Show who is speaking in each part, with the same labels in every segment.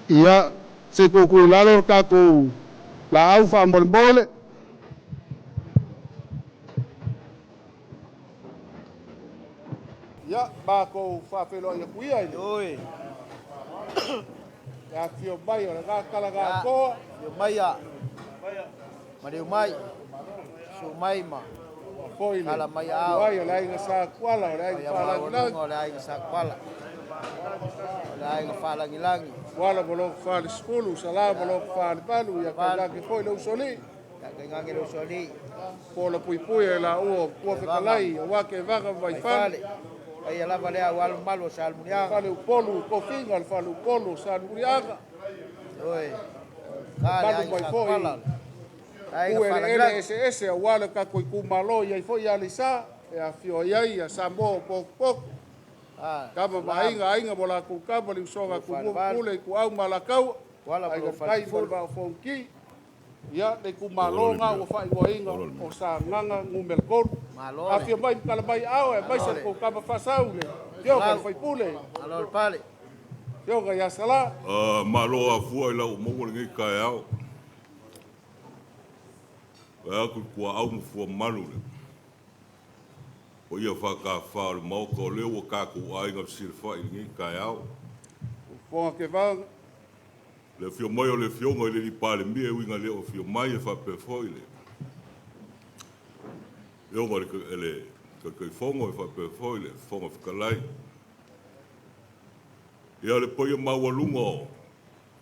Speaker 1: Ia, se i tuutuu i lalo le tatou laau faamolemole. Ia, matou faafeiloai atu ia i le
Speaker 2: Oi.
Speaker 1: afifio mai o lena tala
Speaker 2: Ya,
Speaker 1: atoa.
Speaker 2: Afio mai ia. Maliu mai. Susu mai ma
Speaker 1: Foi le
Speaker 2: tala mai aao.
Speaker 1: tuai o le aiga Sa Tuala, o le aiga
Speaker 2: Paia
Speaker 1: Faalagilagi.
Speaker 2: maualuga o le aiga Sa Tuala. O le aiga Faalagilagi.
Speaker 1: Tuala ma lona falesefulu, Sala ma lona falevalu, ia
Speaker 2: Valu.
Speaker 1: tainane foi le usoalii.
Speaker 2: Ya tainane le usoalii.
Speaker 1: Pola puipui e laua o Matua
Speaker 2: Kevaga.
Speaker 1: Fetalai, aua Kevaga ma
Speaker 2: Vaifale.
Speaker 1: Vaifale.
Speaker 2: Paia lava lea aua le mamalu o Salemuliaga.
Speaker 1: Faleupolu tofiga, le faleupolu o Salemuliaga.
Speaker 2: Oi. Ka le
Speaker 1: Mamalu
Speaker 2: aiga
Speaker 1: mai
Speaker 2: Sa
Speaker 1: foi
Speaker 2: Tuala. Le aiga
Speaker 1: pu eleele
Speaker 2: Faalagilagi.
Speaker 1: eseese aua le tatou itumalo i ai foi Aleisa e afifio ai ai ia Samoa o Potopoto.
Speaker 2: Ah,
Speaker 1: Kama ma
Speaker 2: Salama.
Speaker 1: aiga, aiga ma latou kama, le usoga a
Speaker 2: Lou
Speaker 1: Tumua ma
Speaker 2: falevalu.
Speaker 1: Pule, Ituau ma Alataua,
Speaker 2: Tuala ma
Speaker 1: Aiga
Speaker 2: lou
Speaker 1: i le Tai ma le
Speaker 2: falesefulu.
Speaker 1: Vaa o Fonoti. Ia, le
Speaker 3: Olo
Speaker 1: itumalo
Speaker 3: le
Speaker 1: lena
Speaker 3: mea.
Speaker 1: ua faaigoaina
Speaker 3: Olo le
Speaker 1: o
Speaker 3: mea.
Speaker 1: Sagaga Nu.3.
Speaker 2: Malo le.
Speaker 1: Afio mai ma tala mai aao, aemaise
Speaker 2: Malo
Speaker 1: le
Speaker 2: le.
Speaker 1: tou tama faasau, le afioga i le
Speaker 2: Salau.
Speaker 1: sui usufono,
Speaker 2: Malo le pale.
Speaker 1: afioga ia Sala.
Speaker 3: Malo afua i lau maua lenei taeao. Vae atu i tuaau ma fuamalu le paia faatafa o le Maota o lea ua tatou aiga fesilafai i lenei taeao.
Speaker 1: Fofoga Kevaga.
Speaker 3: Le afio mai o le afioga i le alii Palemia e uiga le o afio mai e faapea foi le afioga i le Taitaifono e faapea foi le Fofoga Fetalai. Ia le paia maualuga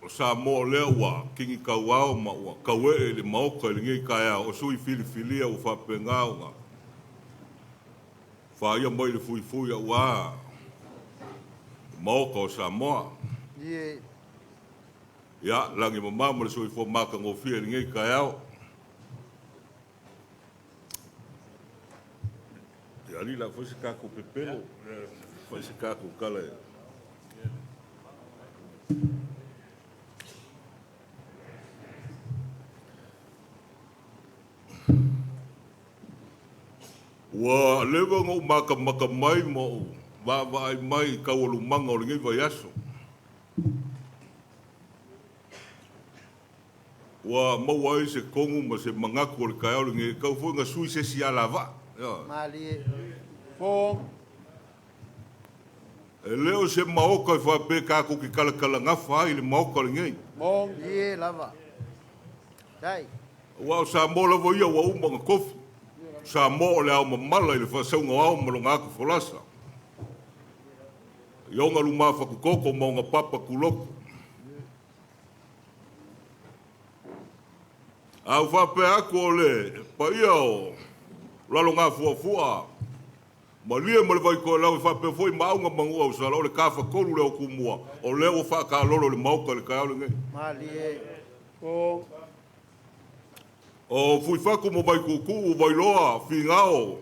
Speaker 3: o Samoa o lea ua kini tauao ma ua tauee i le Maota i lenei taeao o sui filifilia ua faapena ona faia mai le fuifui aua le Maota o Samoa.
Speaker 2: Ie.
Speaker 3: Ia, lagi e mama ma le soifua matagofie i lenei taeao. Ia, alii la foi se tatou pepelo, fai se tatou tala e. Ua leva ona ou matamata mai ma ou vaavaai mai i taualumaga o lenei vaiaso. Ua maua ai se tonu ma se manatu o le taeao lenei, e tatau foi ona sui se isi alavaa. Ioe.
Speaker 2: Malie.
Speaker 1: Fofoga.
Speaker 3: E le o se maota e faapea tatou te talatalagafa ai i le maota lenei.
Speaker 1: Moni.
Speaker 2: Ie lava. Tai.
Speaker 3: Aua o Samoa lava ia ua uma ona tofi. O Samoa o le ao mamala i le faasauga o ao ma lona atu folasa. I ona lumafatutoto ma ona papa tuloto. A ou faapea atu o le paia o Lalogafuafua, Malie ma le Vaitoelau e faapea foi Maauga ma Nuuausala, o le tafatolu lea o Tumua, o lea ua faataalolo i le Maota i le taeao lenei.
Speaker 2: Malie.
Speaker 1: Fofoga.
Speaker 3: O Fuifatu ma Vaituutuu, Vailoa, Finao,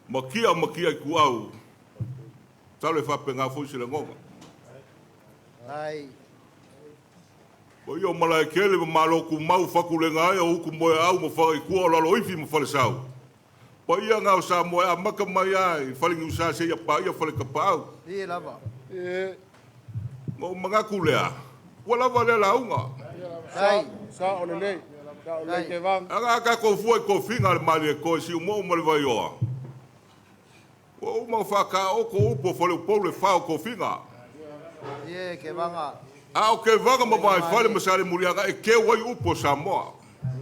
Speaker 3: Matia ma Matia Ituau, masalo e faapena foi se lagona.
Speaker 2: Tai.
Speaker 3: Paia o Malaetele ma Malotumau, Fatulega ai o Utu Moeau ma Fagaitua o Laloifi ma Falesau. Paia na o Samoa e amata mai lava i Faleniusa seia paia Faletapaau.
Speaker 2: Ie lava.
Speaker 1: Ie.
Speaker 3: Ona ou manatu lea, ua lava lea lauga.
Speaker 1: Sa,
Speaker 2: Tai.
Speaker 1: sao lelei. Sao lelei
Speaker 2: Tai.
Speaker 1: Kevaga.
Speaker 3: Aga a tatou fua i tofiga a le Malietoa i Siumoo ma le Vaioa, ua uma ona faataoto upu o Faleupolu le fa o tofiga.
Speaker 2: Ie Kevaga.
Speaker 3: A o Kevaga ma
Speaker 2: Faiga
Speaker 3: Vaifale ma
Speaker 2: malie.
Speaker 3: Salemuliaga e keu ai upu o Samoa.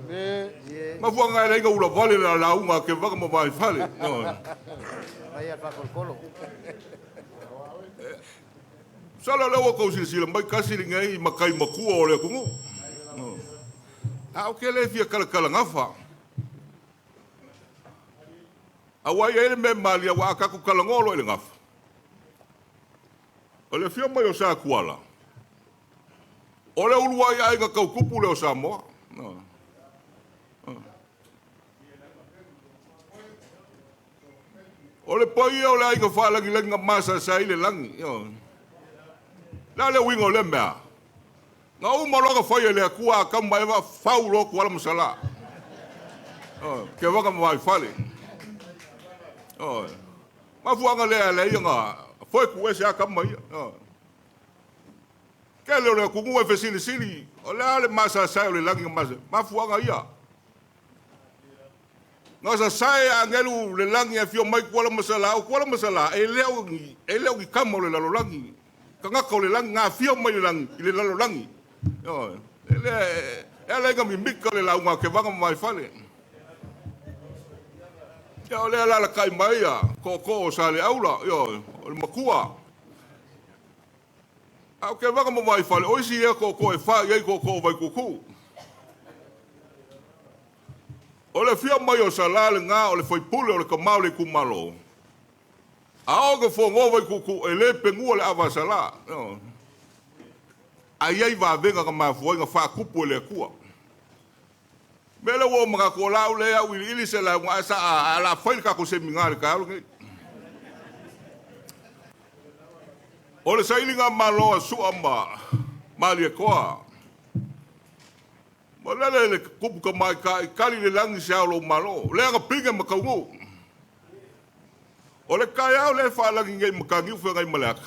Speaker 1: Le.
Speaker 2: Ie.
Speaker 3: Mafuaaga e leai na ulavale le lauga a Kevaga ma Vaifale.
Speaker 2: Mai al fakolokolo.
Speaker 3: Masalo o lea ua tou silasila mai tasi lenei matai matua o le atunuu. A ou te le fia talatalagafa. Aua e i ai le mea e malie aua a tatou talanoa loa i le gafa, o le afio mai o Satuala, o le uluai aiga tautupu lea o Samoa. O le paia o le aiga faalagilagi na masaesa ai le lagi. O le a le uiga o lea mea? Na uma loa ona fai e le Atua Atamu ma Eva fau loa Tuala ma Salā. Kevaga ma Vaifale. Mafuaaga lea e ala ai ona foe tuuese Atamu ma ia. Kele o le atunuu e fesilisili, o le a le masaesae o le lagi ma mafuaaga ia. Na sasae agelu le lagi e afio mai Kuala ma Salā, o Kuala ma Salā e le o ni tama o le lalolagi. Tagata o le lagi, na afio mai le lagi i le lalolagi. E le e ala i mimika le lauga a Kevaga ma Vaifale. Ia o lea alalatai mai ia tootoo o Saleaula, o le matua. A o Kevaga ma Vaifale, o isi ia tootoo e fa i ai tootoo o Vaituutuu. O le afio mai o Salā lena o le faipule o le tama o le itumalo. A o ka fogoa Vaituutuu e le penua le ava a Salā. Ai ai vavega na mafua ai na faatupu e le Atua. Mea lea ua ou manatu o la au lea au iliili se lauga ae sa a la fai le tatou semina i le taeao lenei. O le sailiga malo a Sua ma Malietoa. Ma lele le tupu tamaitai tali le lagi se ao o lou malo. Lea na pine ma taunuu. O le taeao lea e faalagi nei i Mataniu Feagaimaleata.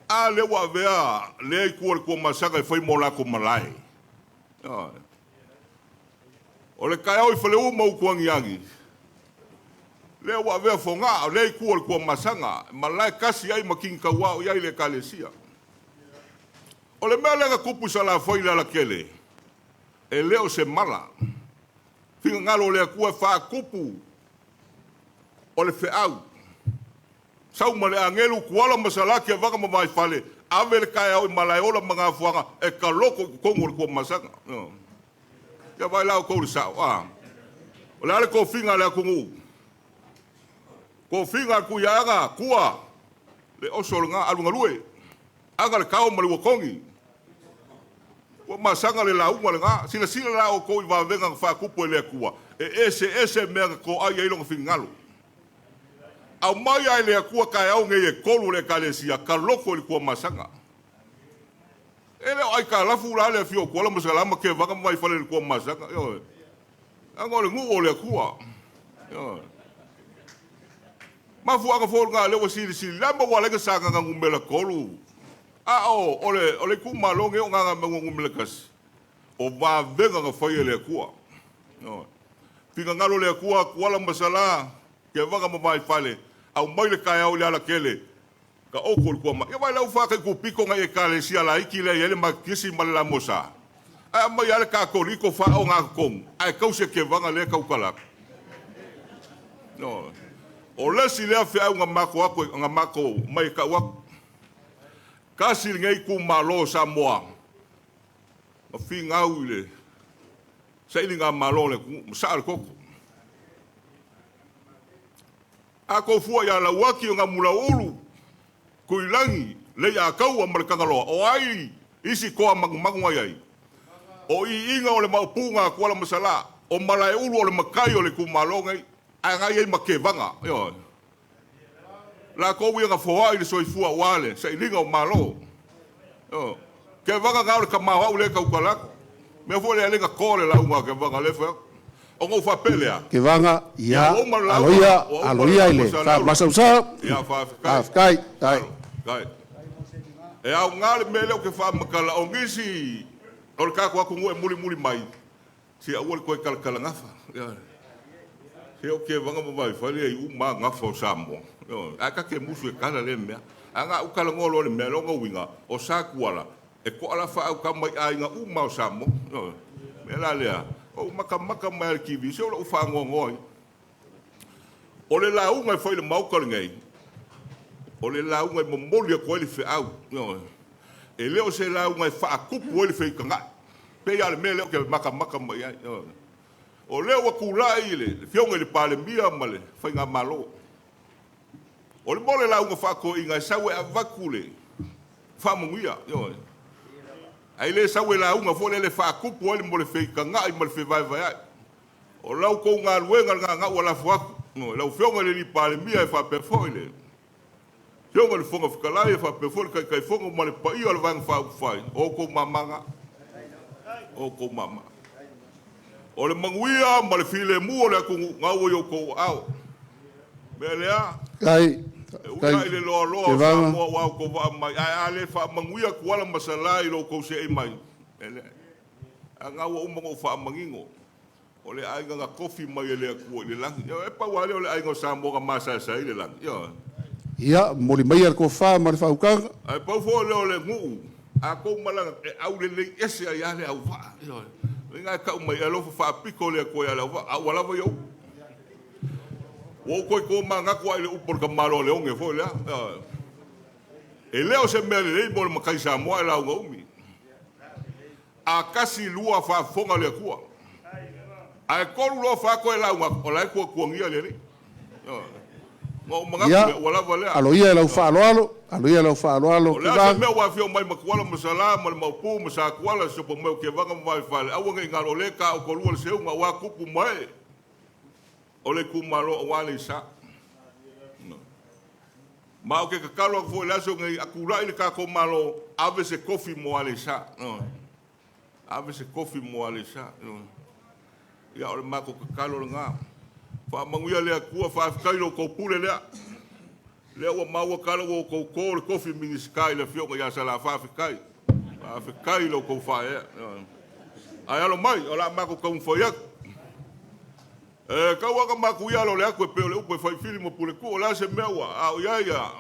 Speaker 3: A lea ua avea lea itu o le Tuamasaga e fai mo latou malae. O le taeao i Faleu ma Utuagiagi, lea ua avea Fogaa, o lea itu o le Tuamasaga, malae tasi ai ma King Tauao i ai le Ekalesia. O le mea lea na tupu i Salafai i le Alakele, e le o se mala. Finagalo o le Atua e faatupu o le feau. Sau ma le agelu, Kuala ma Salā, Kevaga ma Vaifale, ave le taeao i Malaeola ma Gafuaga e taloto i totonu o le Tuamasaga. Ia vai la outou i le sao. O le a le tofiga a le atunuu? Tofiga a le Tuiaana, tua, le oso lena, alugalue, aga le tao ma le uatogi. Ua masaga le lauga lena. Silasila la outou i vavega na faatupu e le Atua, e eseese mea na toai ai lona finagalo. Aumai lava e le Atua taeao nei e 3 o le Ekalesia, taloto i le Tuamasaga. E le o aitalafu la le afio o Kuala ma Salā ma Kevaga ma Vaifale i le Tuamasaga. Ioe. Leaga o le nuu o le Atua. Ioe. Mafuaaga foi lena lea ua silisili la ma ua ala ai na Sagaga Nu.3. A o le itumalo nei o Gagaemauga Nu.1, o vavega na fai e le Atua. Ioe. Finagalo le Atua, Kuala ma Salā, Kevaga ma Vaifale, aumai le taeao i le Alakele, taoto i le Tuamasaga. Ia vaai la ua faataitupito nai Ekalesia laiti lea e i ai le Makisi ma le Lamosa. Ae aumai lava le Katoliko faaogatotonu, ae tausi e Kevaga lea e tautala atu. Ioe. O le isi lea feau na matou atu, na matou mai e tau atu. Tasi lenei itumalo o Samoa na finau i le sailigamalo o le atunuu, ma saa le toto. A tou fua ia Lauaki o Gamulauulu, Tuilagi, Leiataua ma le Tagaloa, o ai isi toa manumanu na i ai? O iiga o le maopuga a Kuala ma Salā, o Malaeulu o le matai o le itumalo nei, ae na i ai ma Kevaga. Ioe. Latou ia na foai le soifua aua le sailiga o malo. Ioe. Kevaga na o le tama o au lea e tautala atu. Mea foi lea e le na toa le lauga a Kevaga lea e fai atu. Ona ou faapea lea,
Speaker 1: Kevaga,
Speaker 3: ia
Speaker 1: ia,
Speaker 3: ua uma le lauga,
Speaker 1: aloia,
Speaker 3: ua uma le
Speaker 1: aloia i
Speaker 3: lauga
Speaker 1: le
Speaker 3: Saleaula.
Speaker 1: faamasausau.
Speaker 3: Ia faafetai.
Speaker 1: Faafetai, tai.
Speaker 3: Tai. E aoga le mea lea ou te faamatala, o nisi o le tatou atunuu e mulimuli mai, se aua le toe talatalagafa. Ioe. Se o Kevaga ma Vaifale e uma gafa o Samoa. Ioe. Ae ta te musu e tala lea mea. A na ou talanoa loa i le mea, lona uiga, o Sa Tuala, e toa la faautama i aiga uma o Samoa. Ioe. Mea la lea, o ou matamata mai lava i le TV, se o lou faanoanoa ai. O le lauga e fai i le Maota lenei, o le lauga e momoli atu ai le feau. Ioe. E le o se lauga e faatupu ai le feitagai. Pei lava o le mea lea ou te matamata mai ai. Ioe. O lea ua tulai le afioga i le Palemia ma le Faigamalo. O le mo le lauga faatoeaina e sau e avatu le faamanuia. Ioe. Ae le sau e lauga foi lele faatupu ai le mo le feitagai ma le fevaevaeai. O lau tou galuega lena na ua lafo atu. Ioe. Lau afioga i le alii Palemia e faapea foi le afioga i le Fofoga Fetalai e faapea foi le Taitaifono ma le paia o le Vaega Faaupufai, o outou mama na. O outou mama. O le manuia ma le filemu o le atunuu na ua i outou aao. Mea lea,
Speaker 1: Tai.
Speaker 3: E ui lava i le loaloa o Samoa ua autovaa mai, ae a le faamanuia Tuala ma Salā i lo outou seei mai, e leai. Ae na ua uma ona ou faamanino, o le aiga na tofi mai e le Atua i le lagi. Ioe, e pau lava lea o le aiga o Samoa na masaesae ai le lagi. Ioe.
Speaker 1: Ia, momoli maia le tofa ma le faautaga.
Speaker 3: Ae pau foi lea o le nuu, a tou malaga, e aulelei ese ai lava le auvaa. Ioe. O le mea lena e tau mai, e alofa faapito le Atua ia Leauvaa, a ua lava ia upu. Ua ou toe tomanatu lava i le upu a le tamaloa Leone foi lea. Ioe. E le o se mea lelei mo le matai Samoa ae lauga umi. A tasi lua faafofoga le Atua. Ae tolu loa fa toe lauga atu, o la e tuatuagia le Alii. Ioe. Ona ou manatu
Speaker 1: Ia,
Speaker 3: lea, ua lava lea.
Speaker 1: alo ia i lau faaaloalo, alo ia i lau faaaloalo
Speaker 3: O le a se
Speaker 1: Kevaga.
Speaker 3: mea ua afio mai ma Tuala ma Salā ma le Maopu ma Satuala, Siopomeu, Kevaga ma Vaifale, aua ne i galo o lea e taotolua le seuga aua tupu ma ee o le itumalo aua Aleisa. Ma ou te tatalo atu foi i le aso lenei, a tulai le tatou Malo, ave se tofi mo Aleisa. Ave se tofi mo Aleisa. Ia, o le matou tatalo lena. Faamanuia le Atua, faafetai i lo outou pule lea. Lea ua maua tala ua outou to le tofi Minisita i le afioga ia Sala, faafetai. Faafetai i lo outou faaeaea. Ae alo mai, o le a matou taumafai atu. E tau lava ona matou alo le atu e pei o le upu e fai i Fili ma Puletuu, o le a se mea ua a o i ai a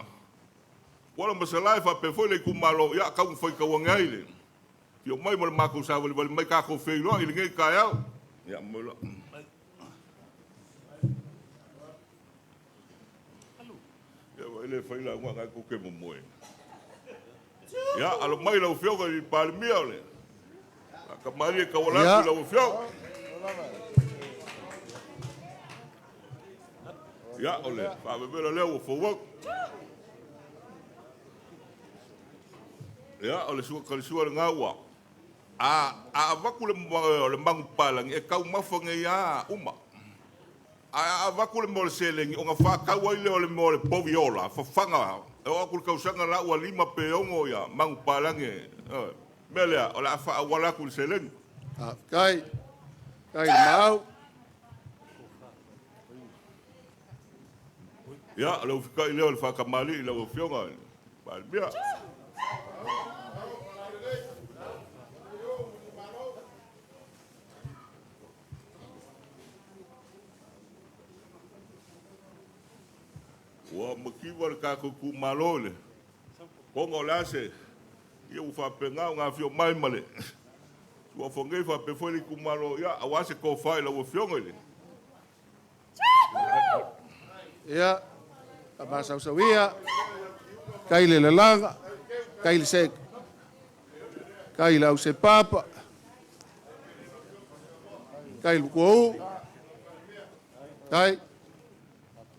Speaker 3: Tuala ma Salã e faapea foi le itumalo, ia taumafai tau ane ai le afio mai ma le matou savalivali mai tatou feiloai i lenei taeao. Ia, mo loa. Ia, vaai le fai lauga na tou te momoe. Ia, alo mai lau Afioga i le Palemia o le Faakamalie tauala atu i lau Afioga. Ia, o le faavevela lea ua fou atu. Ia, o le sua kalisua lena ua. A avatu le o le manupapalagi e taumafa nei lava uma. Ae a avatu le mea o le seleni ona faatau ai lea o le mea o le povi ola, fafaga, e oo atu i le tausaga la ua 5 pe 6 ia manupapalagi. O mea lea, o le a faaauala atu i le seleni.
Speaker 1: Faafetai, faafetai le Maau.
Speaker 3: Ia, o le ufikai lea o le faatamalii i lau Afioga i le Palemia. Ua mativa le tatou itumalo i le fofoga o le ase. Ia ua faapena ona afio mai ma le suafa nei faapea foi le itumalo, ia, aua se tofa i lau Afioga i le
Speaker 1: Ia, faamasausauia, tai le lalaga, tai le se, tai le ausepapa, tai le tuauu, tai.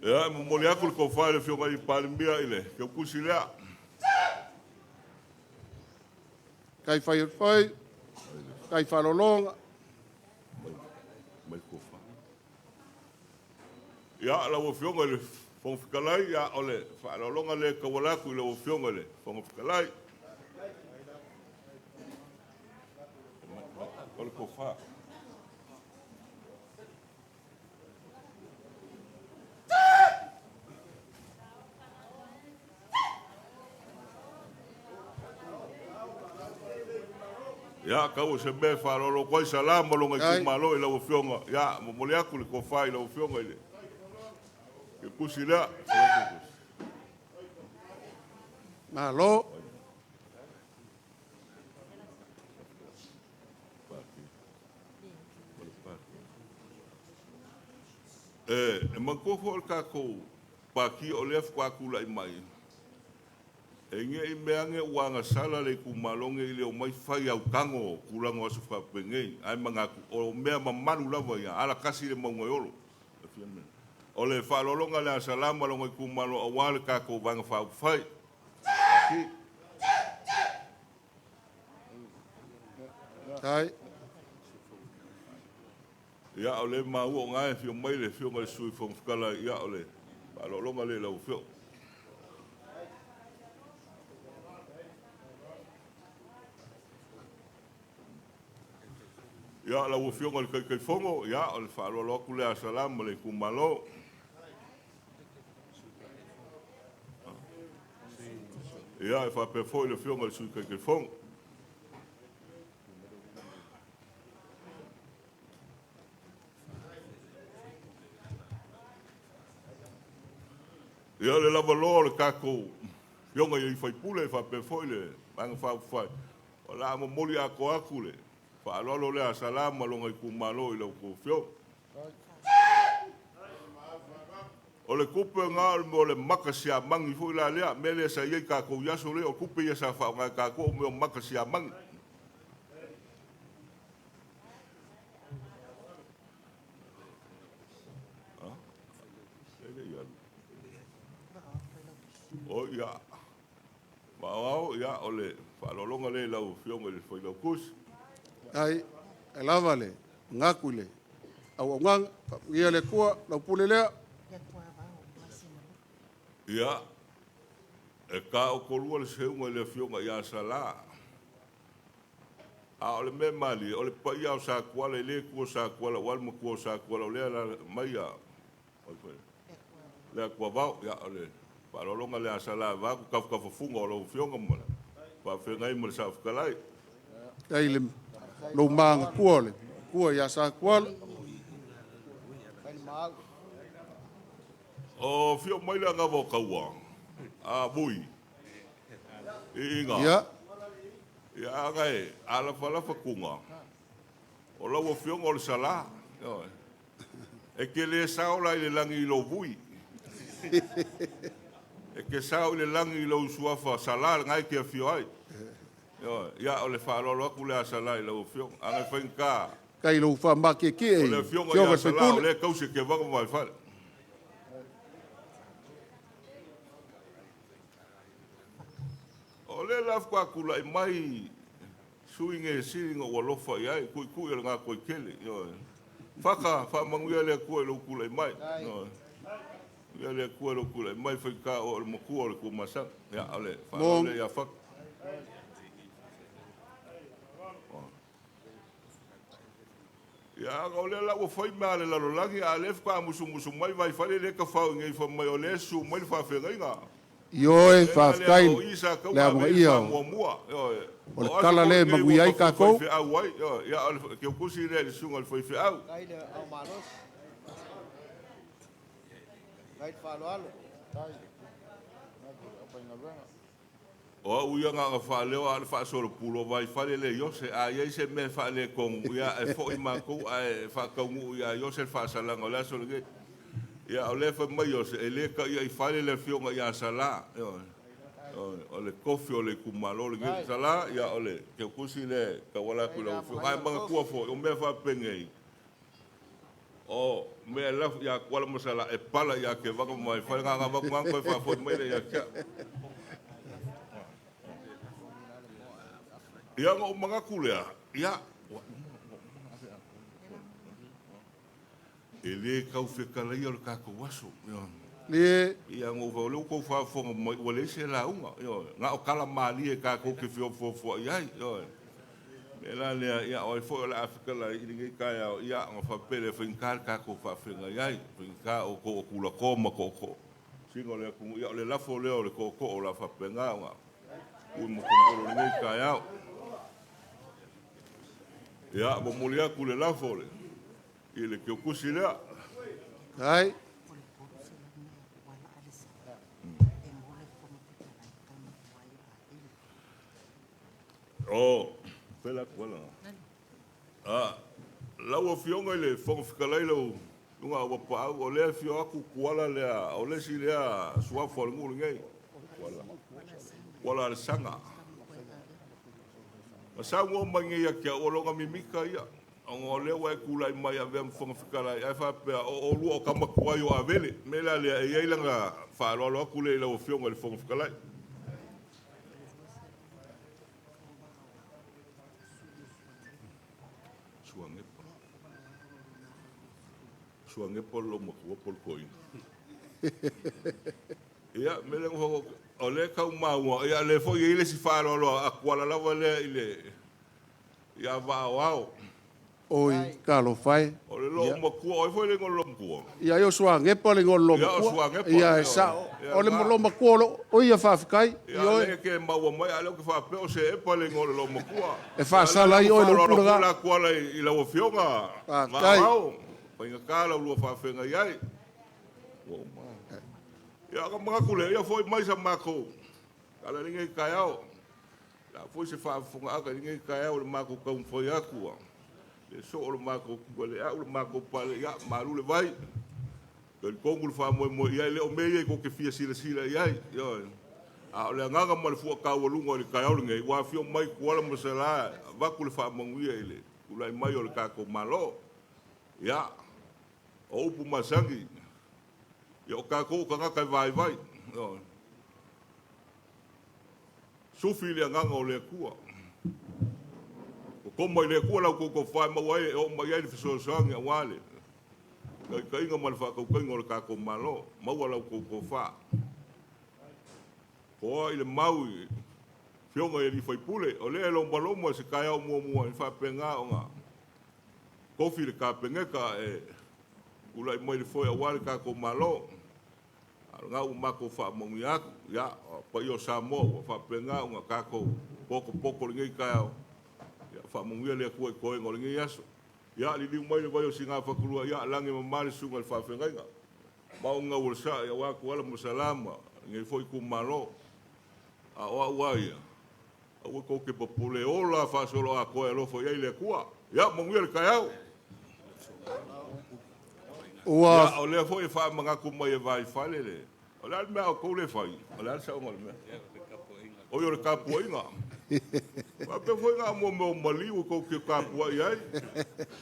Speaker 3: Ia, e momoli atu le tofa i le Afioga i le Palemia i le teutusi lea.
Speaker 1: Tai fai o le fai, tai faalologa.
Speaker 3: Mai le tofa. Ia, lau Afioga i le Fofoga Fetalai, ia, o le faaaloaloga lea e tauala atu i lau Afioga i le Fofoga Fetalai. O le tofa. Ia, tau o se mea e faaaloalo atu ai Salā ma lona itumalo i lau Afioga. Ia, momoli atu le tofa i lau Afioga i le tusi lea.
Speaker 1: Malo.
Speaker 3: E manatua foi o le tatou Pati o lea faatoa tulai mai, e ne i mea ane ua agasala le itumalo lenei i le omai fai autago o tulaga o aso faapenei, ae manatu o mea mamalu lava ia, alatasi le mauga e olo. O le faaaloaloga lea a Salã ma lona itumalo aua le tatou Vaega Faaupufai.
Speaker 1: Tai.
Speaker 3: Ia, o lea e maua o na e afio mai le Afioga i le Sui Fofoga Fetalai, ia, o le faaaloaloga lea i lau Afioga. Ia, lau Afioga i le Taitaifono, ia, o le faaaloalo atu lea a Salã ma le itumalo. Ia, e faapea foi le Afioga i le Sui Taitaifono. Ia, le lavaloa o le tatou Afioga i sui usufono faapea foi le Vaega Faaupufai, o le a momoli atoa atu le faaaloalo lea a Sala ma lona itumalo i la outou Afioga. O le tupe lena o le mea o le mata siamagi foi la lea, mea lea sa i ai tatou i aso lea, o tupe ia sa faaaoga e tatou o mea o mata siamagi. O ia, Maoao, ia, o le faaaloaloga lea i lau Afioga i le Failautusi.
Speaker 1: Ai, e lava le manatu i le auaunaga, faamanuia le Atua, lau pule lea.
Speaker 3: Ia, e taotolua le seuga i le Afioga ia Sala. A o le mea malie, o le paia o Satuala, e le tuua Satuala aua le matua o Satuala, o lea la mai a le Atuavao. Ia, o le faaaloaloga lea a Sala vaeatu tafatafafuga o lau Afioga ma le faafeagai ma le Saofetalai.
Speaker 1: Ai le lou magatua o le matua ia Satuala.
Speaker 3: O fio mai le agava o taua, a vui, iiga.
Speaker 1: Ia.
Speaker 3: Ia aga e alafalafa tuga, o lau Afioga o le Sala. E te le sao la i le lagi i lou vui. E te sao i le lagi i lou suafa Sala lena e te afio ai. Ia, o le faaaloalo atu lea a Sala i lau Afioga. Aga e faigata.
Speaker 1: Kai lou faamakiekie
Speaker 3: O le Afioga ia Sala o lea e tausi e Kevaga ma Vaifale. O lea la faatoa tulai mai sui usufono na ou alofa i ai, tuitui o le gatoitele. Ioe. Faka, faamanuia le Atua i lou tulai mai. Ioe. Manuia le Atua i lou tulai mai, faigata o le matua o le Tuamasaga. Ia, o le faaaloalo lea ia Faka. Ia, aga o lea la ua fai mea a le lalolagi, a o lea faatoa musumusu mai Vaifale lea e tafao i nei fai mai o lea e susu mai le faafeagaiga.
Speaker 1: Ioe, faafetai le amanaia o le tala lea e manuia ai tatou.
Speaker 3: O au ia na ona faaleo a o le faasolopulu o Vaifale le Iose. A i ai se mea e faaletonu, ia e foi matou ae faataunuu ia Iose le faasalaga o le aso lenei. Ia o lea e fai mai Iose, e le taia i fale le Afioga ia Sala. Ioe, o le tofi o le itumalo lenei. Sala, ia o le teutusi lea e tauala atu i lau Afioga. Ae manatua foi, o mea faapenei, o mea e lafo ia Tuala ma Sala e pala ia Kevaga ma Vaifale. Na ona avatu lava ona toe faafoi mai lea ia te au. Ia ona ou manatu lea, ia, e le tau fetalaia o le tatou aso.
Speaker 1: Le.
Speaker 3: Ia, ona ou fai, o lea ua outou faafofoga mai ua leai se lauga. Ioe, na o tala malie tatou te feofofoai ai. Ioe, mea la lea, ia o ai foi o le a fetalai i lenei taeao, ia ona faapea lea, e faigata le tatou faafeagai ai, faigata outou o tulatoa ma tootoo. Sina o le atunuu, ia o le lafo lea o le tootoo o le a faapena ona ui matagolo i lenei taeao. Ia, momoli atu le lafo i le teutusi lea.
Speaker 1: Ai.
Speaker 3: O, fela atu ala. Ah, lau Afioga i le Fofoga Fetalai, lau luga ua paau, o lea afio atu Tuala lea, o le isi lea suafa o le nuu lenei. Tuala. Tuala Alesana. Na saunoa mai nei ia te au, o lona mimita ia, ona o lea ua e tulai mai avea ma Fofoga Fetalai, ae faapea o oulua o tama tuai o Avele. Mea la lea, e i ai lana faaaloalo atu lea i lau Afioga i le Fofoga Fetalai. Suagepa. Suagepa o le loomatua po o le toeaina. Ia, mea lea na o lea e tau maua, ia o lea foi e i ai le isi faaaloalo a Tuala lava lea i le ia Vaaoao.
Speaker 1: Oi, talofa e.
Speaker 3: O le loomatua, o ai foi le igoa o le loomatua?
Speaker 1: Ia, ai o Suagepa le igoa o le
Speaker 3: Ia, o
Speaker 1: loomatua.
Speaker 3: Suagepa,
Speaker 1: Ia, e
Speaker 3: ioe.
Speaker 1: sao.
Speaker 3: Ia,
Speaker 1: O le
Speaker 3: lena.
Speaker 1: loomatua o loo, o ia faafetai.
Speaker 3: Ia,
Speaker 1: Ioe.
Speaker 3: lea e ke maua mai, a o lea ou te faapea o Seepa le igoa o le loomatua.
Speaker 1: E
Speaker 3: Ia,
Speaker 1: faasala
Speaker 3: lea
Speaker 1: ai
Speaker 3: ua
Speaker 1: oe i le
Speaker 3: faaaloalo
Speaker 1: upu
Speaker 3: foi
Speaker 1: lena.
Speaker 3: la Tuala i lau Afioga.
Speaker 1: Faafetai.
Speaker 3: Maamao, faigata la ulua faafeagai ai. Ua uma. Ia, ona manatu lea, ia foi mai sa matou tala i lenei taeao. O le a foi se faafofogaaga i lenei taeao i le matou taumafai atu a le soo o le matou tualeau, le matou pale, ia, malu le vai. Talitonu le faamoemoe i ai, e le o mea ia tou te fia silasila i ai. Ioe. A o le agaga ma le fua taualuga i le taeao lenei, ua afio mai Tuala ma Sala e avatu le faamanuia i le tulai mai o le tatou Malo. Ia, o upu masani, ia o tatou o tagata e vaivai. Ioe. Sufi i le agaga o le Atua. Toma i le Atua la outou tofa e maua ai e oo mai ai le fesoasoani aua le taitaiga ma le faatautaiga o le tatou Malo. Maua la outou tofa. Toa i le mau i afioga i alii faipule, o lea e lomaloma i se taeao muamua e faapena ona tofi le Kapeneta e tulai mai le foe aua le tatou Malo. A o lena ua matou faamanuia atu, ia, o paia o Samoa ua faapena ona tatou potopoto i lenei taeao, ia faamanuia le Atua i toega o lenei aso. Ia, liliu mai le vai o Sinafatulua, ia lagi e mama le susuga i le faafeagaiga. Maoga ua sa'i aua Tuala ma Salama, lenei foi itumalo. A o au lava ia, aua tou te popole, ola faasoloatoa e alofa i ai le Atua. Ia, manuia le taeao.
Speaker 1: Ua
Speaker 3: Ia, o lea foi e faamanatu mai e Vaifale le... O le a le mea a outou le fai? O le a le saoga o le mea? Oi, o le tapuaiga. Faapea foi na o mea o maliu tou te tapuai ai.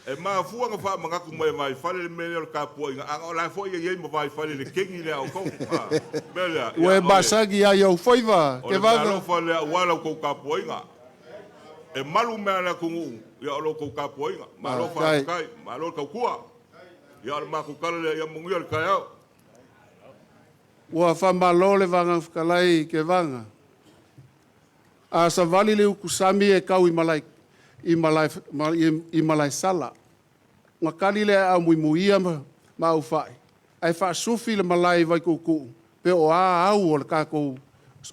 Speaker 3: E mafua ona faamanatu mai e Vaifale le mea lea o le tapuaiga, a o la foi e i ai ma Vaifale le kegi lea a outou. Mea lea,
Speaker 1: Ua
Speaker 3: ia,
Speaker 1: e
Speaker 3: o le...
Speaker 1: masagi ai au faiva,
Speaker 3: O
Speaker 1: ke
Speaker 3: le mea
Speaker 1: vave.
Speaker 3: alofa lea aua la outou tapuaiga. E malu mea le atunuu, ia o lo outou tapuaiga. Malo
Speaker 1: Faafetai.
Speaker 3: faafetai, malo le tautua. Ia o le matou tala lea, ia manuia le taeao.
Speaker 1: Ua faamalo le vaga fetalai i Kevaga. A savali le utusami e tau i malae, i malae, i malaesala. Na kali le a muimuia ma aufai, ae faasufi le malae i Vaituutuu, pe o a au o le tatou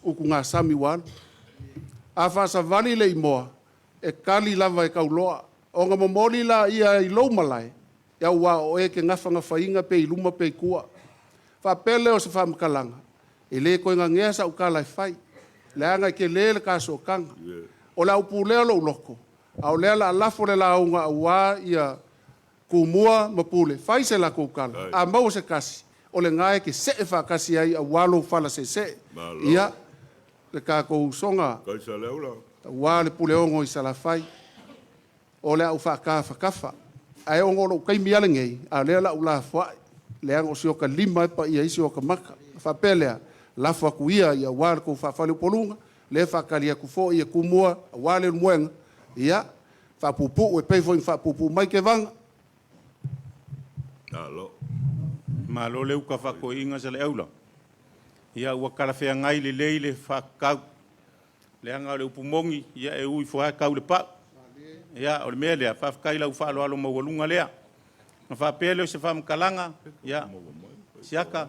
Speaker 1: utugasami ua alu. A faasavali le imoa, e kali lava e tauloa. Ona momoli la ia i lou malae, ia ua o e ke gafagafaina pe i luma pe i tua. Faapea lea o se faamatalaga, e le toe gagea sau tala e fai. Leaga e tele le tasotaga. O le au pulea o lou loto, a o lea la lafo le lauga aua ia Tumua ma Pule, fai se latou tala. A maua se tasi, o le gae ke see faatasi ai aua lou fala seesee.
Speaker 3: Malo.
Speaker 1: Ia, le tatou usoga,
Speaker 3: Kaisa Leula.
Speaker 1: aua le Puleogo i Salafai, o le au faatafatafa. Ae ona o lou taimi lava lenei, a o lea o le a ou lafoai, leaga o si oka lima e paia ai si oka maka. Faapea lea, lafo atu ia aua le tou faafaleupoluga, lea e faatali atu foi ia Tumua, aua le Ulumoega, ia, faapuupuu e pei foi ona faapuupuu mai Kevaga.
Speaker 3: Malo.
Speaker 4: Malo le uka faakoiina sa le aula. Ia ua talafeagai lelei le faakau. Leaga o le upu moni, ia e ui fua kau le pau. Ia o le mea lea, faafetai lau faaaloalo maualuga lea. Na faapea lea o se faamatalaga, ia, siaka,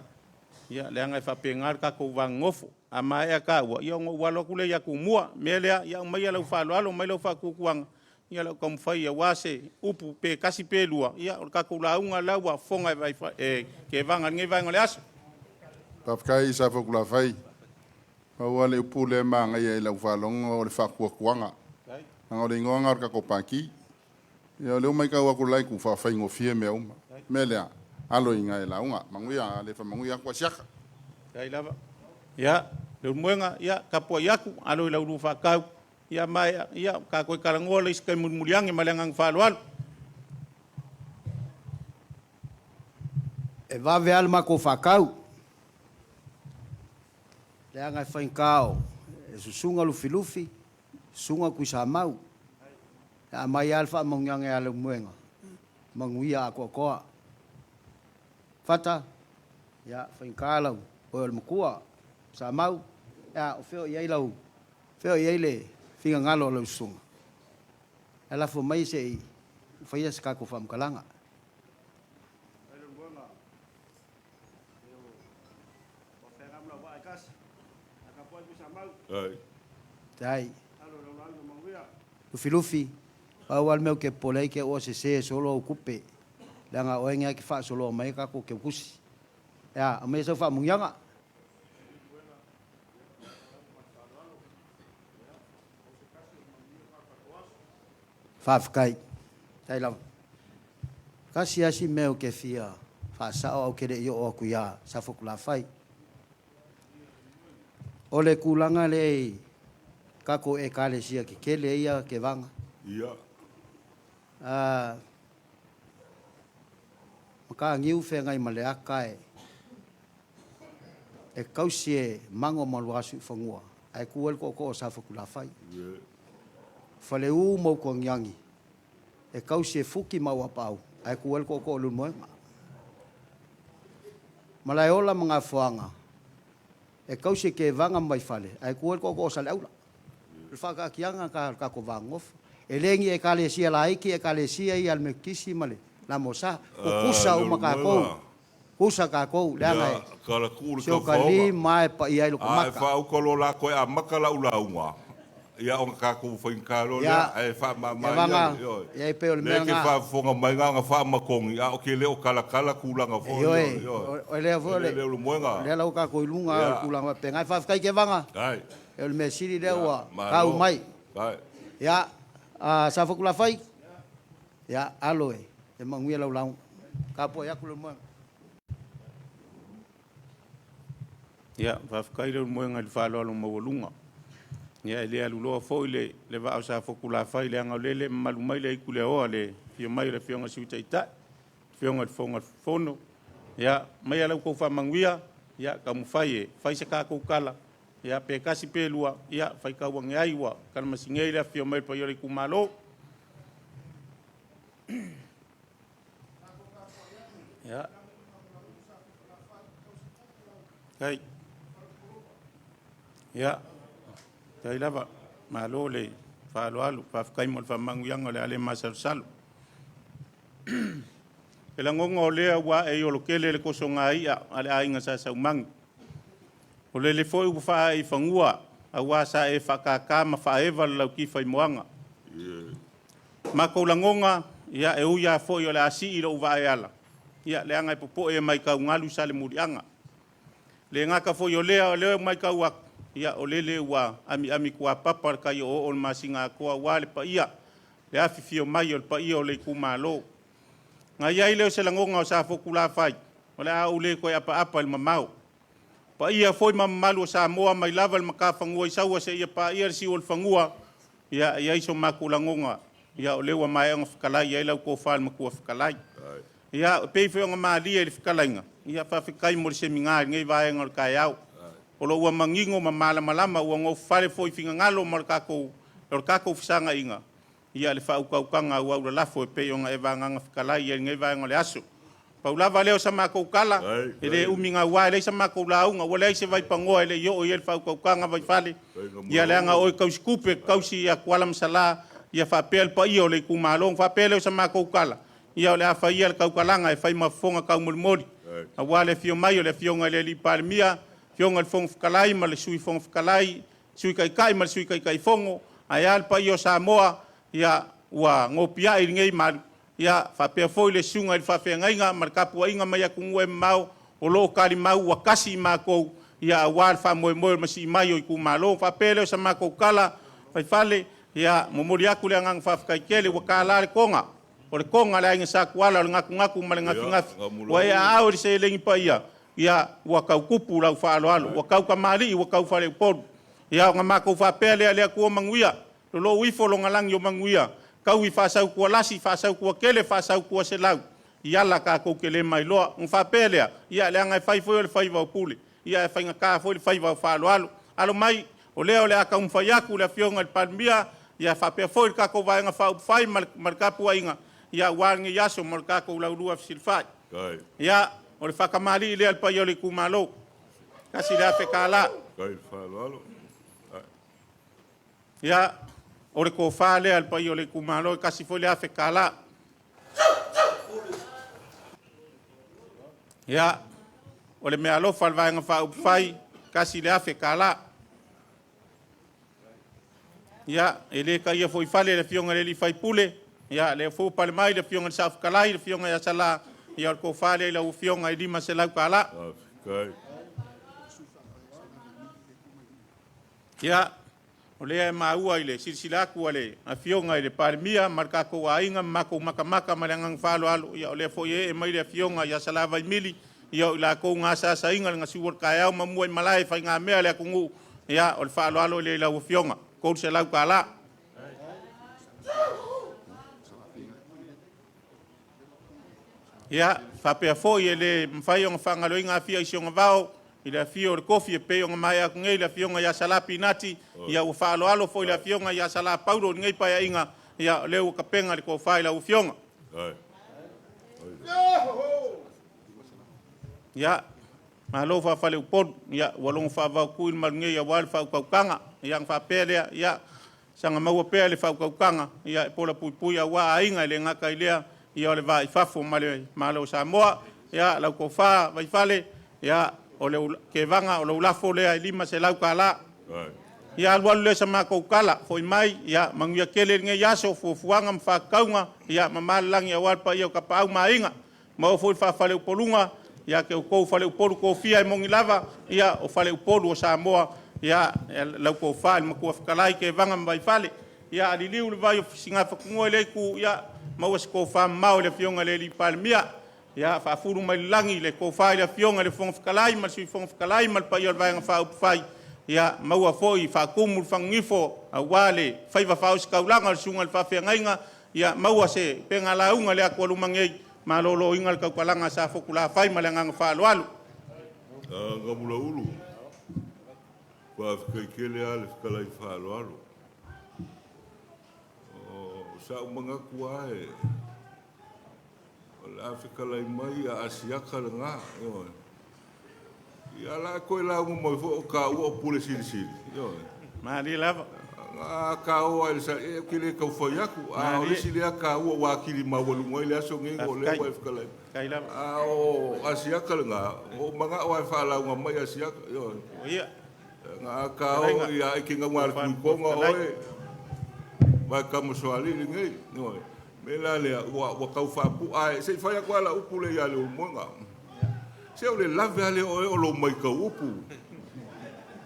Speaker 4: ia leaga e faapena le tatou vagogofo. A maea taua, ia ona ou alo atu lea ia Tumua. Mea lea, ia aumaia lau faaaloalo, aumai lau faatuatuaga, ia lau taumafai aua se upu pe tasi pe lua, ia o le tatou lauga la ua fofoga e vai, e Kevaga i lenei vaega o le aso.
Speaker 5: Faafetai sa fakulafai. Pau lava le upu lea e magaia i lau faalogo o le faatuatuaga. Leaga o le igoa o le tatou pati. Ia o lea ua matau atu la itu faafaigofie mea uma. Mea lea, alo i ina e lauga. Manuia, ale faamanuia atu asiaka.
Speaker 4: Tai lava. Ia, le ulumoega, ia, tapuai atu, alo i lau lua faakau, ia maea, ia, tatou e talanoa le isi taimi mulimuliage ma le agaga faaaloalo.
Speaker 2: E vave lava le matou faakau, leaga e faigata o e susuga Lufilufi, susuga Tuisamau, e aumai lava le faamanuiaga ia Leulumoega, manuia atoatoa. Fata, ia, faigata lau oe o le matua, Samau, ia, o fea o i ai lau, fea o i ai le finagalo o lau susuga. Ae lafo mai se i faia se tatou faamatalaga. Tai. Lufilufi, pau lava le mea ou te popole ai te oa sese solo au tupe, leaga o oe lea e te faasoloa mai ai tatou teutusi. E a, aumaia sau faamanuiaga. Faafetai. Faafetai lava. Tasi lava si mea ou te fia faasao ae ou te le i oo atu ia Safotulafai. O le tulaga lea i tatou Ekalesia tetele ia Tevaga.
Speaker 3: Ia.
Speaker 2: Mataniu feagai ma le ata e e tausi e Mago ma Luasiufanua ae tu ai le tootoo o Safotulafai. Faleu ma Utuagiagi e tausi e Fuki ma Auapaau ae tu ai le tootoo o Leulumoega. Malaeola ma Gafoaga e tausi e Tevaga ma Vaifale ae tu ai le tootoo o Saleaula. O le faataatiaga ta o le tatou va nonofo. E le ni Ekalesia laiti, Ekalesia ia a le Metotisi ma le Lamosa. Tutusa uma tatou. Tutusa tatou leaga e si o ta lima e paia ai lota
Speaker 3: A e
Speaker 2: mata.
Speaker 3: faauka loa la toe amata lau lauga, ia ona tatou faigata loa lea, ae faamama
Speaker 2: Vaga,
Speaker 3: ia, ioe.
Speaker 2: ia e pei o le
Speaker 3: Lea
Speaker 2: mea
Speaker 3: e te
Speaker 2: lena.
Speaker 3: faafofoga mai na ona faamatogi, a o ke le o talatala tulaga foi,
Speaker 2: Ioe,
Speaker 3: ioe, ioe.
Speaker 2: o lea foi o
Speaker 3: E
Speaker 2: le,
Speaker 3: le
Speaker 2: o
Speaker 3: Leulumoega.
Speaker 2: lea la ua tatou i luga o le tulaga faapena. Faafetai Tevaga, o le mea sili lea ua tau
Speaker 3: Malo.
Speaker 2: mai.
Speaker 3: Ai.
Speaker 2: Ia, Safotulafai, ia, alo e, e manuia lau lauga. Tapuai atu Leulumoega.
Speaker 4: Ia, faafetai Leulumoega i le faaaloalo maualuga. Ia, e le aluloa foi le vaa o Safotulafai, leaga o lea e le mamalu mai le aitu leoa, le afio mai o le Afioga i le Sui Taitai, Afioga i le Fofoga Fono. Ia, aumaia la outou faamanuia, ia taumafai e fai se tatou tala, ia pe tasi pe lua, ia faitau ane ai ua talamasinei le afifio mai o le paia o le itumalo. Ia. Ai. Ia. Tai lava, malo le faaaloalo, faafetai mo le faamanuiaga o le a le masalosalo. E lagona o lea ua ae i olokele le tosoga i'a a le aiga Sa Saumani. O lele foi ua faaee i fanua, aua sa e faakaka ma faaeva le laukifa i moana. Matou lagona, ia e ui lava foi o le a sii lou vaa e ala, ia leaga e popoe e matau galu sa le muliaga. Le gata foi o lea, o lea ua matau atu, ia o lele ua amiami kuapapa le tai o'oo'o o le masina atoa aua le paia, le afifio mai o le paia o le itumalo. Na i ai lea o se lagona o Safotulafai, o le a ou le toe apaapa i le mamao. Paia foi ma mamalu o Samoa mai lava i le matafanua i Saua seia paia le siu o le fanua, ia e i ai so matou lagona, ia o lea ua maea ona fetalai i ai lau tofa i le Matua Fetalai. Ia, e pei foi ona malie i le fetalaiga, ia faafetai mo le semina i lenei vaega o le taeao. O lo o ua manino ma malamalama, ua nofofale foi i finagalo ma le tatou, o le tatou fesagaiga, ia le faautautaga auau lalafo e pei ona e vagaga fetalai i ai i lenei vaega o le aso. Pau lava lea o sa matou tala, e le umi gaua, e leai sa matou lauga, ua leai se vaipanoa e le i oo i ai le faautautaga Vaifale, ia leaga o oe tausi tupe, tausi ia Tuala ma Salã, ia faapea le paia o le itumalo. Ona faapea lea o sa matou tala, ia o le a faia le tautalaga e fai ma fofoga taumolimoli, aua le afio mai o le Afioga i le Alii Palemia, Afioga i le Fofoga Fetalai ma le Sui Fofoga Fetalai, Sui Taitai ma le Sui Taitaifono, ae a le paia o Samoa, ia ua nopiai i lenei malu, ia faapea foi le susuga i le faafeagaiga ma le tapuaiga mai atunuu e mamao o lo o talimau ua tasi i matou, ia aua le faamoemoe o le masii mai o itumalo. Faapea lea o sa matou tala, Faifale, ia momoli atu le agaga faafetai tele, ua tala le toga, o le toga a le aiga Sa Tuala, o le gatunatu ma le gafigafī, ua e aao i le seleni paia, ia ua tautupu lau faaaloalo, ua taukamalii, ua taufaleupolu. Ia ona matou faapea lea, le Atua manuia, lolou ifo loga lagi o manuia, taui faasautualasi, faasautuatele, faasautuaselau, i ala tatou te le mailoa. Ona faapea lea, ia leaga e fai foi o le faiva o pule, ia e faigata foi le faiva o faaaloalo. Alo mai, o lea o le a taumafai atu le Afioga i le Palemia, ia faapea foi le tatou Vaega Faaupufai ma le tapuaiga, ia aua lenei aso ma le tatou laulua fesilafai. Ia, o le faatamalii lea i le paia o le itumalo, $1,000. Ia, o le tofa lea a le paia o le itumalo, e tasi foi le $1,000. Ia, o le meaalofa a le Vaega Faaupufai, $1,000. Ia, e le taia foi i fale le Afioga i le sui usufono, ia lea foi ua pale mai le Afioga i le Saofetalai, le Afioga ia Sala, ia o le tofa lea i lau Afioga e $500.
Speaker 3: Faafetai.
Speaker 4: Ia, o lea e maua i le silasila atu a le Afioga i le Palemia ma le tatou aiga ma matou matamata ma le agaga faaaloalo, ia o lea foi e ee mai le Afioga ia Salavaimili, ia o i latou na asaasaina le gasiua o le taeao ma muaimalae i faigamea a le atunuu, ia o le faaaloalo lea i lau Afioga, $300. Ia, faapea foi e le mafai ona faagaloina Afia i si ona vao i le afio o le tofi e pei ona maea atu nei le Afioga ia Sala Pinati, ia ua faaaloalo foi le Afioga ia Sala Paulo i lenei Paeaiga, ia o lea ua tapena le tofa i lau Afioga. Ia, malo faafaleupolu, ia ua logo faavaotui le malu nei aua le faautautaga. Ia ona faapea lea, ia saga maua pea le faautautaga, ia e pola puipui aua aiga e le gata i lea, ia o le va i fafo ma le Malo o Samoa. Ia lau tofa Vaifale, ia o le kevaga o lou lafo lea e $500. Ia alualu lea o sa matou tala, foi mai, ia manuia tele lenei aso, fuafuaga ma faatatauga, ia mamao le lagi aua le paia o Tapaau ma Aiga. Maua foi le faafaleupoluga ia te outou faleupolu tofia e moni lava, ia o faleupolu o Samoa, ia lau tofa i le Matua Fetalai Tevaga ma Vaifale. Ia a liliu le vai o Sinafatunua i lea itu, ia maua se tofa mamao i le Afioga i le alii Palemia. Ia faafulu mai le lagi le tofa i le Afioga i le Fofoga Fetalai ma le Sui Fofoga Fetalai ma le paia o le Vaega Faaupufai, ia maua foi faatumu le fagunifo aua le faiva faaositaulaga o le susuga i le faafeagaiga, ia maua se pega lauga i le atualuma nei, maloloina le tautalaga a Safotulafai ma le agaga faaaloalo.
Speaker 3: Gamulaulu, faafetai tele lava le fetalai faaaloalo. O sa ou manatu lava e o le a fetalai mai a Asiata lena, ioe. Ia la e toe lauga mai foi o taua o Pule Silisili, ioe.
Speaker 4: Malie lava.
Speaker 3: A taua i le sa, ou te le tau fai atu. A o le isi lea taua ua atili maualuga ai le aso lenei o lea ua e fetalai.
Speaker 4: Faafetai lava.
Speaker 3: A o Asiata lena, ua ou manao lava e faalauga mai Asiata, ioe.
Speaker 4: Ia.
Speaker 3: Na tao ia e ke ngau al kui konga oe. Vai Kamosoalii lenei, ioe. Me la lea, ua tau faapu'a e, se i fai atu lava lau upu lea ia Leulumoega. Se o le lave lava lea o oe o lou maitau upu.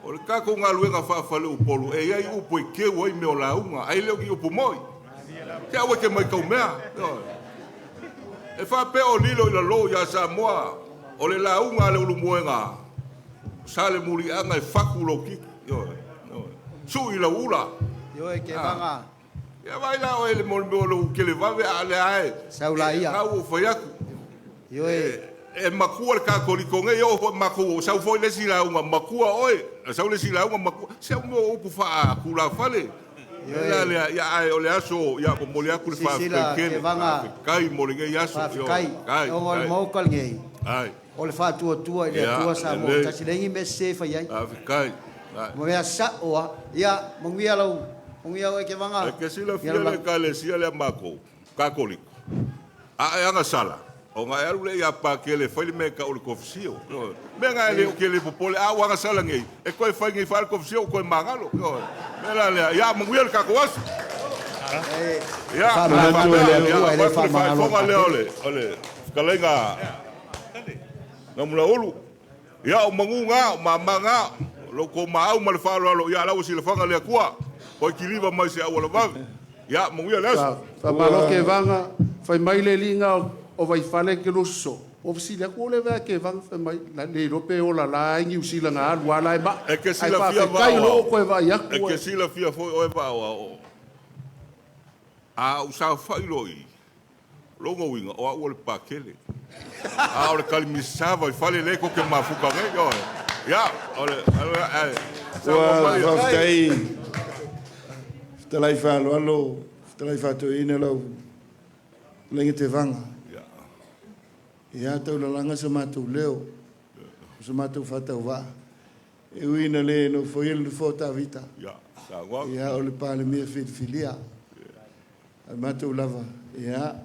Speaker 3: O le tatou galuega faafaleupolu, e i ai upu e keu ai mea o lauga, ae le o ni upu moi. Se aua e te maitau mea. Ioe. E faapea o lilo i lalo ia Samoa, o le lauga a Leulumoega, sa le muliaga e fatu lou titi. Ioe. Ioe. Sui lau ula.
Speaker 2: Ioe, Kevaga.
Speaker 3: Ia vai la oe le mo le mea o lou televave a o lea e
Speaker 2: Sau laia.
Speaker 3: Na ua fai atu.
Speaker 2: Ioe.
Speaker 3: E matua le Katoliko nei, oo foi matou, sau foi le isi lauga matua oe, sau le isi lauga matua. Se o mea o upu faatulafale.
Speaker 2: Ioe.
Speaker 3: La lea, ia, ae o le aso, ia, momoli atu le faafetai
Speaker 2: Silasila,
Speaker 3: tele.
Speaker 2: Kevaga.
Speaker 3: Faafetai mo lenei aso.
Speaker 2: Faafetai.
Speaker 3: Ioe.
Speaker 2: Ona o le Maota lenei,
Speaker 3: Ai.
Speaker 2: o le faatuatua i le
Speaker 3: Ia,
Speaker 2: Atua Samoa.
Speaker 3: lelei.
Speaker 2: Tasi leai ni mea sese e fai ai.
Speaker 3: Faafetai. Ai.
Speaker 2: Ma mea sa'o lava. Ia, manuia lau, manuia oe Kevaga.
Speaker 3: E ke silafia
Speaker 2: Ia
Speaker 3: le
Speaker 2: lau.
Speaker 3: Ekalesia lea makou, Katoliko, a e agasala, ona e alu lea ia Pakele e fai le mea e tau o le kofisio. Ioe. Mea na e le o ke le popole, a ua agasala nei, e toe fai nei faa le kofisio ua toe magalo. Ioe. Mea la lea, ia manuia le tatou aso.
Speaker 2: E
Speaker 3: Ia,
Speaker 2: faamanatu e le
Speaker 3: ia,
Speaker 2: Atua e le
Speaker 3: avatu le
Speaker 2: faamagalo
Speaker 3: faafofoga lea o
Speaker 2: Pakele.
Speaker 3: le, o le fetalaiga Gamulaulu. Ia, o magu na, o mama na, o lo outou maau ma le faaaloalo, ia la ua silafaga le Atua. Koe kiliva mai se auala vave. Ia, manuia le aso.
Speaker 1: Faamalo Kevaga, fai mai le liga o Vaifale ke luso. O fesili atu o le vea Kevaga fai mai la le iloa pe ola la ai Niu Sila na alu ala e ma.
Speaker 3: E ke
Speaker 1: Ai
Speaker 3: silafia
Speaker 1: faafetai
Speaker 3: vao.
Speaker 1: lo koe vaai
Speaker 3: E
Speaker 1: atu.
Speaker 3: ke silafia foi oe vao ao. A u saofai loa i loga uiga o au o le Pakele. A o le kalimisava i fale le ko ke mafuka nei, ioe. Ia, o le, ai, sa
Speaker 6: Ua
Speaker 3: mai.
Speaker 6: faafetai fetalai faaaloalo, fetalai faatoeaina lau fetalaiga Tevaga.
Speaker 3: Ia.
Speaker 6: Ia taulalaga sa matou leo, o sa matou faatauvaa. E ui ina le nofoia le nofoa o Tavita.
Speaker 3: Ia, sa ngua.
Speaker 6: Ia o le Palemia filifilia. Ae matou lava, ia,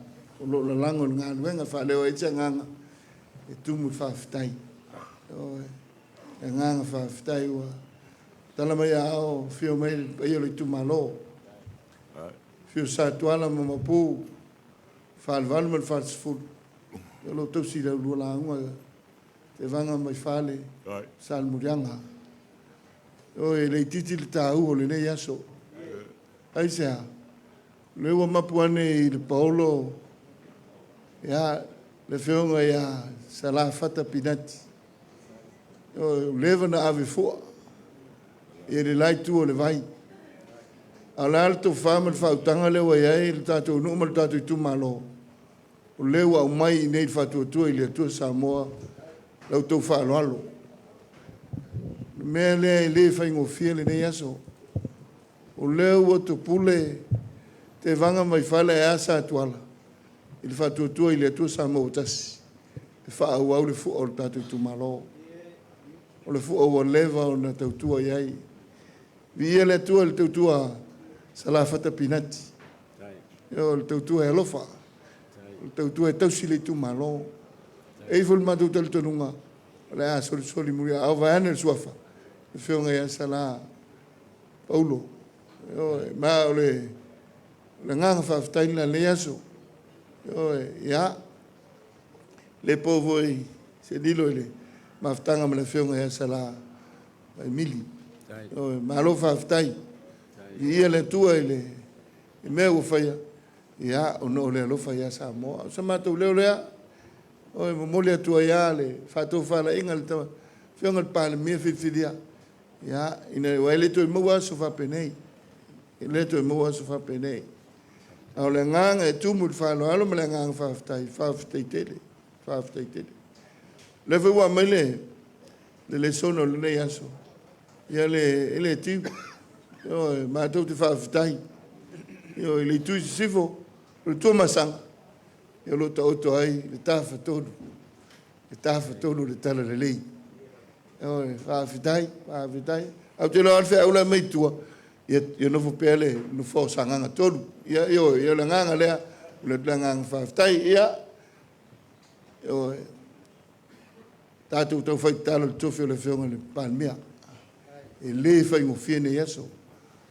Speaker 6: o loo lalago i le galuega faaleo ai se agaga. E tumu le faafetai. Ioe. Le agaga faafetai ua tala mai a ao, afio mai le paia o le itumalo. Afio Satuala ma Maopu, Falevalu ma le Falesefulu. O lo o tausi i lau lua lauga Tevaga mai Fale, Salemuliaga. Ioe, e le itiiti le taua o lenei aso. Aisea? O lea ua mapu ane i le paolo ia le afioga ia Salafata Pinati. Ua leva na ave fua i le la itu o le vai. A o le a le tofa ma le faautaga lea ua i ai le tatou nuu ma le tatou itumalo, o lea ua aumai i inei le faatuatua i le Atua Samoa la outou faaaloalo. O le mea lea e le faigofie lenei aso. O lea ua topule Tevaga mai fale ae a Satuala i le faatuatua i le Atua Samoa ua tasi e faaauau le fua o le tatou itumalo. O le fua ua leva ona tautua i ai. Viia le Atua i le tautua Salafata Pinati. O le tautua e alofa. O le tautua e tausi le itumalo. E i ai foi le matou talitonuga o le a solisoli muliaao vaeane le suafa le afioga ia Sala Paulo. Ioe, ma o le agaga faafetai lena i lenei aso. Ioe, ia, le po foi se lilo i le mafutaga ma le afioga ia Sala Emili. Ioe, malo faafetai. Viia le Atua i le mea ua faia, ia, ona o le alofa ia Samoa. O se matou leo lea, ioe, momoli atu ai lava le faatofalaiga a le afioga i le Palemia filifilia, Ia, ina aua e le toe maua aso faapenei. E le toe maua aso faapenei. A o le agaga e tumu i le faaaloalo ma le agaga faafetai, faafetai tele, faafetai tele. O lea foi ua aumai le le lesona o lenei aso. Ia le e le tiu. Ioe, matou te faafetai. Ioe, i le itu i sisifo, o le Tuamasaga, ia o lo o taoto ai le Tafatolu, le Tafatolu o le Talalelei. Ioe, faafetai, faafetai. Ae ou te iloa lava le feau la e aumai i tua, ia, ia nofo pea le nofoa o Sagaga 3. Ia, ioe, ia o le agaga lea, o le agaga faafetai. Ia, ioe, tatou taufai tatalo i le tofi o le Afioga i le Palemia. E le faigofie nei aso.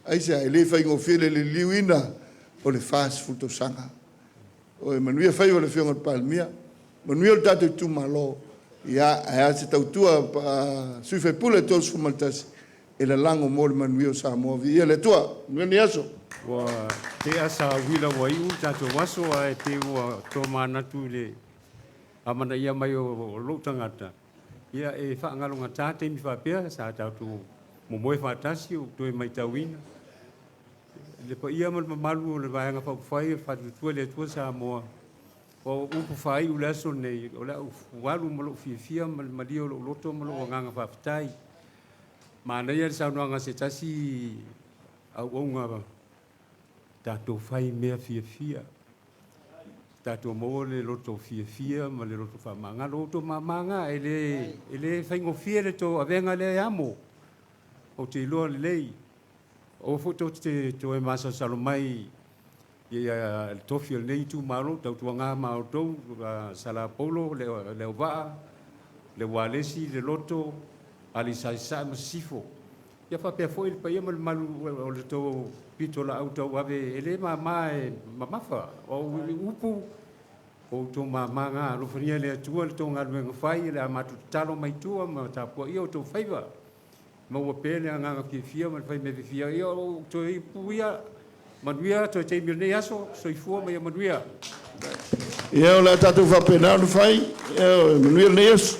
Speaker 6: Aisea? E le faigofie le liliuina o le 40 tausaga. Oi, manuia faiva o le Afioga i le Palemia, manuia le tatou itumalo, ia, ae a se tautua sui faipule 31 e lalago mo le manuia o Samoa. Viia le Atua. Manuia lenei aso.
Speaker 4: Ua tea sa uila ua iu le tatou aso ae pei ua tomanatu i le amanaia mai o lou tagata, ia e faagalogata taimi faapea sa tatou momoe faatasi ou toe matauina le paia ma le mamalu o le Vaega Faaupufai o le Faatuatua i le Atua Samoa. O upu faaiu i le aso lenei, o le a ou alu ma lou fiafia ma le malie o lou loto ma lou agaga faafetai. Manaia le saunoaga a se tasi auauna, tatou fai mea fiafia, tatou maua le loto fiafia ma le loto faamagalo. O outou mama na, e le faigofie le tou avega lea e amo, ou te iloa lelei. Aua foi tou te toe masalosalo mai i le tofi o lenei itumalo, tautuana ma outou, Salapoulo, Leauvaa, Leualesi, Leloto, Aleisa i Sasae ma Sisifo. Ia faapea foi le paia ma le mamalu o le tou pitolaau tauave, e le mama e mamafa. O upu, o outou mama na, alofagia e le Atua le tou galuega fai, o le a matou tatalo mai tua ma tapuaia outou faiva. Maua pea le agaga fiafia ma le fai mea fiafia. Ia o toe ipu ia, manuia toe taimi o lenei aso, soifua ma ia manuia.
Speaker 6: Ia, o le a tatou faapena ona fai. Ia, manuia lenei aso.